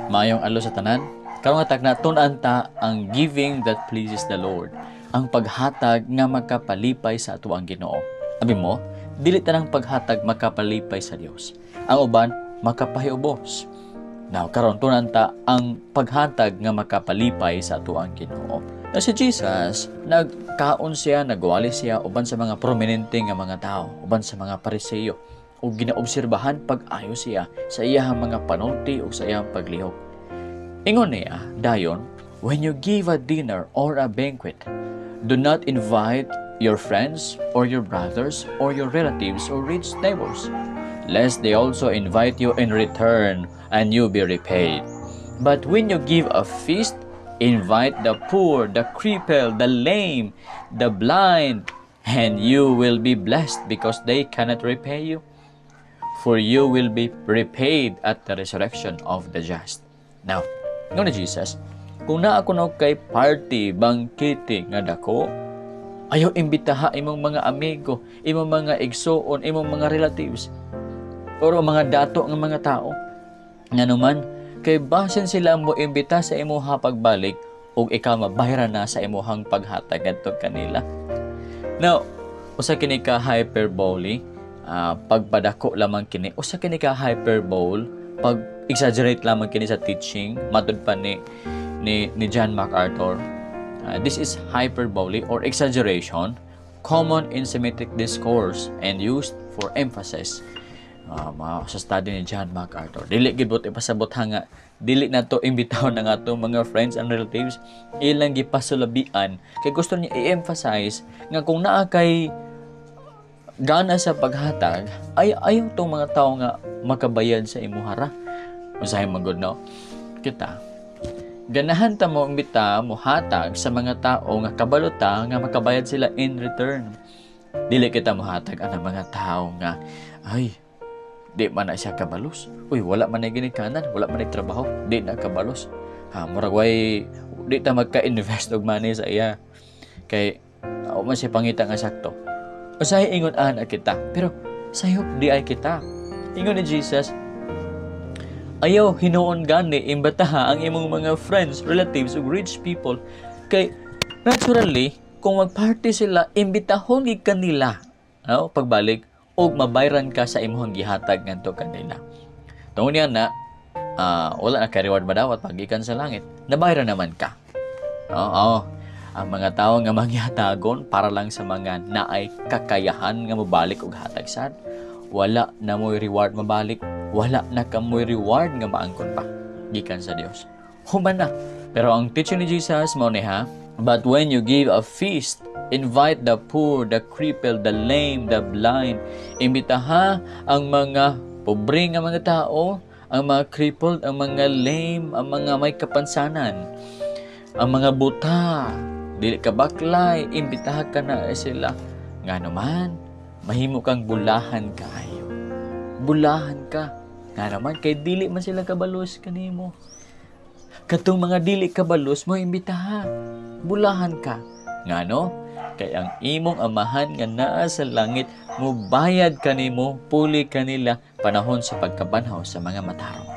Maayong adlaw sa tanan. Karon nga takna, tun-an ta ang giving that pleases the Lord. Ang paghatag nga makapalipay sa atoang Ginoo. Abi mo, dili tanang paghatag makapalipay sa Dios. Ang uban makapahiubos. Now, karon tun-an ta ang paghatag nga makapalipay sa atoang Ginoo. Na si Jesus, nagkaon siya, nagwali siya uban sa mga prominente nga mga tao, uban sa mga Pariseo, ug ginaobserbahan pag-ayo siya sa iyahang mga panulti ug sa iyang paglihok. Ingon niya, dayon, "When you give a dinner or a banquet, do not invite your friends or your brothers or your relatives or rich neighbors, lest they also invite you in return and you be repaid. But when you give a feast, invite the poor, the crippled, the lame, the blind, and you will be blessed because they cannot repay you. For you will be repaid at the resurrection of the just." Now, ingon ni Jesus, kung naa kuno kay party, bangkete nga dako, ayaw imbitaha imong mga amigo, imong mga igsuon, imong mga relatives, or mga dato nga mga tao. Nganuman, kay basin sila mo imbita sa imuha pagbalik ug ikaw mabahiran na sa imuhang paghatag ngadto kanila. Now, usa kini ka hyperbole, pagpadako lamang kini. Usa kini ka hyperbole, pag exaggerate lamang kini sa teaching, matud pa ni John MacArthur. This is hyperbole or exaggeration, common in Semitic discourse and used for emphasis. Mga sa study ni John MacArthur. Dili gid buot ipasabot ha nga dili na to imbitahon ang atong mga friends and relatives, ilang gipasulabian kay gusto niya i-emphasize nga kung naa kay gana sa paghatag ay ayaw tong mga tao nga makabayad sa imuhara. Usahay man gud, no, kita ganahan ta mo imbita, mo hatag sa mga tao nga kabalo ta nga makabayad sila in return. Dili kita mohatag ang mga tao nga, "Ay, di man na siya kabalos. Uy, wala man na ginikanan, wala man na trabaho, di na kabalos." Ha, murag way di ta magka-invest og money sa iya. Kay wa man siya pangita nga sakto. Usahay ingon ana kita, pero sayop di ay kita. Ingon ni Jesus, ayaw hinuon gani imbitaha ang imong mga friends, relatives ug rich people kay naturally kung magparty sila, imbitahon gid kanila, no, pagbalik ug mabayran ka sa imong gihatag ngadto kanila. Tungod niya na wala na kay reward madawat paggikan sa langit. Nabayran naman ka. Oo. Ang mga tao nga manghatagon para lang sa mga naay kakayahan nga mobalik og hatag sad, wala na mo'y reward mabalik, wala na kamoy reward nga maangkon pa gikan sa Dios. Human na. Pero ang teaching ni Jesus mao ni ha, "But when you give a feast, invite the poor, the crippled, the lame, the blind." Imbitaha ang mga pobre nga mga tao, ang mga crippled, ang mga lame, ang mga may kapansanan, ang mga buta, dili ka baklay, imbitaha ka na sila. Nga naman, mahimo kang bulahan kaayo. Bulahan ka. Nga naman, kay dili man sila kabalos kanimo. Katong mga dili kabalos mo imbitaha. Bulahan ka. Ngano? Kay ang imong Amahan nga naa sa langit mubayad kanimo puli kanila panahon sa pagkabanhaw sa mga matarong.